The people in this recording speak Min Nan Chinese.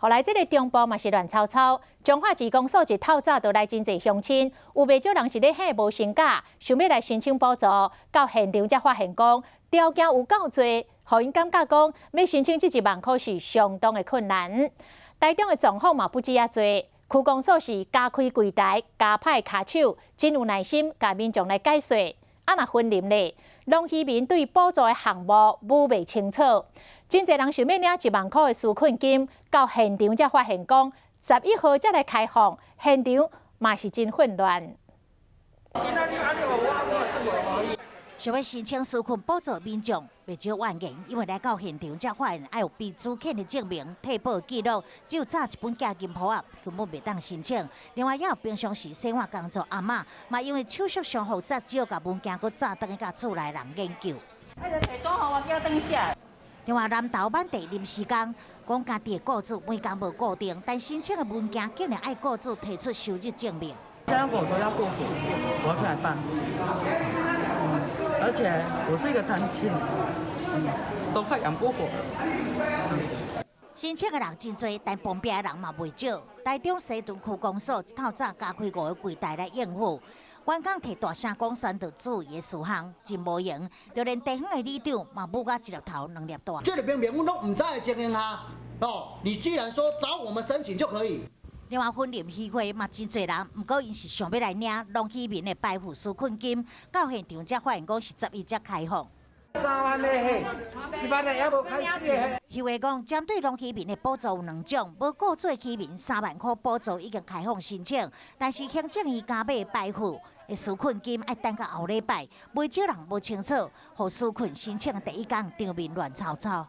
予來這个中部嘛是亂糟糟，彰化市公所一透早就來真濟鄉親，有袂少人是咧嚇無薪假，想欲來申請補助，到現場才發現講條件有夠濟，予𪜶感覺講欲申請這一萬箍是相當的困難。台中的狀況嘛不止遐濟，區公所是加開櫃台、加派跤手，真有耐心共民眾來解說。啊，若雲林咧，農漁民對補助的項目摸袂清楚，真濟人想欲領一萬箍的紓困金，到現場才發現講11號才來開放，現場嘛是真混亂。想欲申請紓困補助民眾袂少怨言，因為來到現場才發現愛有被資遣的證明、退保記錄，只有紮一本寄金簿仔，根本袂當申請。另外，也有平常時洗碗工作阿嬤，嘛因為手續傷複雜，只好共文件閣紮轉去共厝內人研究。另外，南投滿地臨時工，講家己的雇主每工無固定，但申請的文件竟然愛雇主提出收入證明。現在跟我說要雇主，我要出來辦。而且我是一個單親，都快養不活了。申請的人真濟，但碰壁的人嘛袂少。台中西屯區公所一透早加開五个櫃台來應付，員工提大聲講宣導注意的事項，真無閒。就連地方的里長嘛，舞甲一粒頭兩粒大。這裡明明阮攏毋知的情形下，哦，你居然說找我們申請就可以。另外，雲林漁會嘛真濟人，毋過𪜶是想欲來領農漁民的排富紓困金，到現場才發現講是11才開放。3萬的嘿，1萬的猶無開始的。漁會講，針對農漁民的補助有兩種，無雇主的漁民3萬箍補助已經開放申請，但是行政院加碼排富的紓困金愛等到後禮拜，袂少人無清楚，予紓困申請第一工場面亂糟糟。